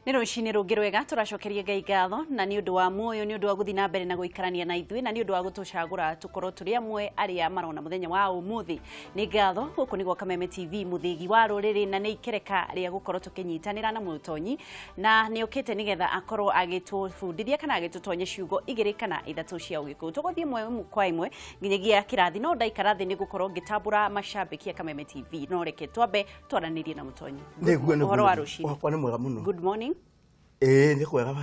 Nĩ rũcinĩ rũngĩ rwega tũracokeria Ngai ngatho na nĩ ũndũ wa muoyo, nĩ ũndũ wa gũthiĩ na mbere na gũikarania na ithuĩ, na nĩ ũndũ wa gũtũcagũra tũkorwo tũrĩ amwe arĩa marona mũthenya wa ũmũthĩ. Nĩ ngatho. Gũkũ nĩ gwa Kameme TV, mũthĩgi wa rũrĩrĩ, na nĩ ikereka rĩa gũkorwo tũkĩnyitanĩra na mũtonyi, na nĩ okĩte nĩgetha akorwo agĩtũbundithia kana agĩtũtonya ciugo igĩrĩ kana ithatũ cia Ũgĩkũyũ. Tũgũthiĩ ĩmwe kwa ĩmwe nginyagia kĩrathi, no ndaikara thĩ nĩ gũkorwo ngĩtambũra macambĩki a Kameme TV, no reke twambe twaranĩrie na mũtonyi. Nĩguo, nĩguo. Ũhoro wa rũcinĩ? Wakwa nĩ mwega mũno. Good morning. Ĩĩ, nĩ kwega.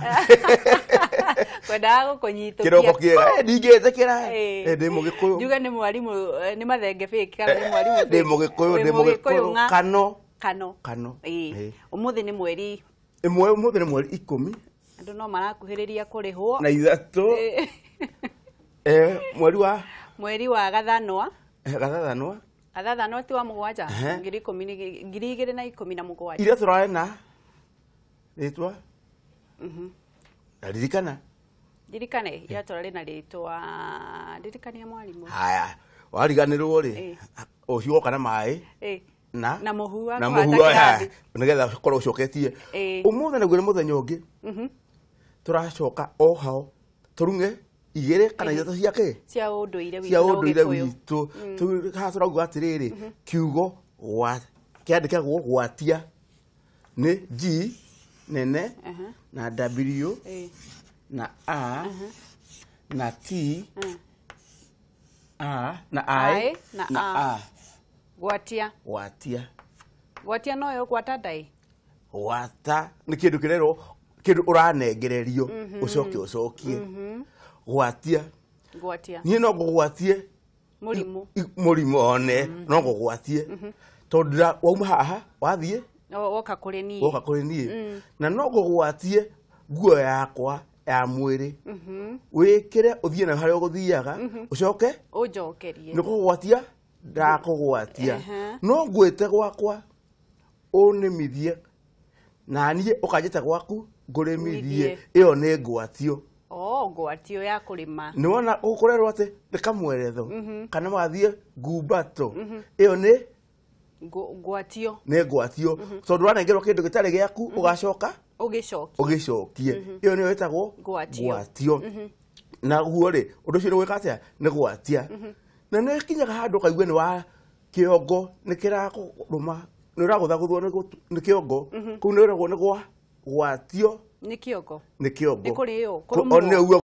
Kwendaga gũkũnyitũkia. Kĩroko kĩega. Ndingĩtĩkĩra. Ndĩ Mũgĩkũyũ. Njuge nĩ mwarimũ, nĩ mathenge fake kana nĩ mwarimũ? Ndĩ Mũgĩkũyũ, Wĩ ndĩ Mũgĩkũyũ. Ng'a? Kano. Kano. Kano. Ĩĩ. Ĩĩ. Ũmũthĩ nĩ mweri Ĩmwe, ũmũthĩ nĩ mweri 13 andũ no marakuhĩrĩria kũrĩhwo na 3. Mweri wa Mweri wa gathanwa. Gathathanwa. Gathathanwa ti wa 7? Ehe. 2017. Iria tũrarĩ na rĩtwa na ririkana. Ndirikane ira tũrarĩ na rĩtwa, ndirikania mwarimũ. Haya, wariganĩrwo rĩ, ũcio woka na maĩ na Na mũhu wa na kũhata mũhu wa kĩrathi. Nĩgetha ũkorwo ũcoketie. Ũmũthĩ naguo nĩ mũthenya ũngĩ tũracoka o hao tũrung'e igĩrĩ kana ithatũ cia kĩ? Cia ũndũire witũ Cia na ũndũire Ũgĩkũyũ. witũ. Haha tũrauga atĩrĩrĩ, kiugo gwa kĩandĩkagwo gwatia nĩ G nene na W na A na T A na I I na na A. A. Gwatia. Gwatia. Gwatia noyo gwata ndai. Gwata nĩ kĩndũ kĩrerwo, kĩndũ ũranengererio ũcoke ũcokie, gwatia. Gwatia. Niĩ no ngũgwatie mũrimũ. Mũrimũ one no ngũgwatie tondũ wauma haha wathiĩ Woka kũrĩ niĩ. Woka kũrĩ niĩ, na no ngũgwatie nguo yakwa ya mwĩrĩ wĩkĩre ũthiĩ nayo harĩa ũgũthiaga, ũcoke ũnjokerie. Nĩ kũgwatia ndakũgwatia. No ngwĩte gwakwa ũnĩmithie, na niĩ ũkanjĩta gwaku ngũrĩmithie. Mithie. Ĩyo nĩ ngwatio. Oh, ngwatio ya kũrĩma. Nĩ wona ũkũrerwo atĩ nĩ kamweretho kana magathiĩ ngumbato, ĩyo nĩ Ngwatio. Nĩ ngwatio tondũ ũranengerwo kĩndũ gĩtarĩ gĩaku, ũgacoka ũgĩcokia. Ũgĩcokie. Ĩyo nĩyo ĩtagwo Ngwatio. Ngwatio. Naguo rĩ, ũndũ ũcio nĩ gwĩka atĩa? Nĩ gwatia. Na nĩ ĩkinyaga handũ ũkaigua nĩ wa kĩongo nĩ kĩrakũrũma, nĩ ũragũthagũthwo nĩ kĩongo kũu, nĩ ũragwo nĩ gwa gwatio. Nĩ kĩongo. Nĩ kĩongo. Nĩ kũrĩo, O kũrũmwo. nĩ ũguo.